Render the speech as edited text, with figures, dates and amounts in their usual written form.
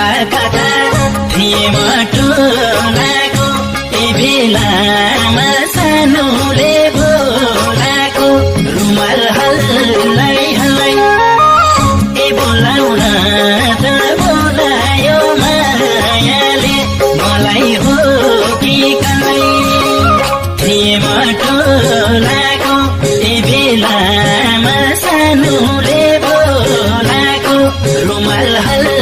कता कता थिए मटोलाको ए बेलामा सानोले बोलाको रुमाल हल्लै हल्लै ए बोलाउन त बोलायो मायाले मलाई हो कि कलै थिए मटोलाको ए बेलामा सानोले बोलाको रुमाल हल्लै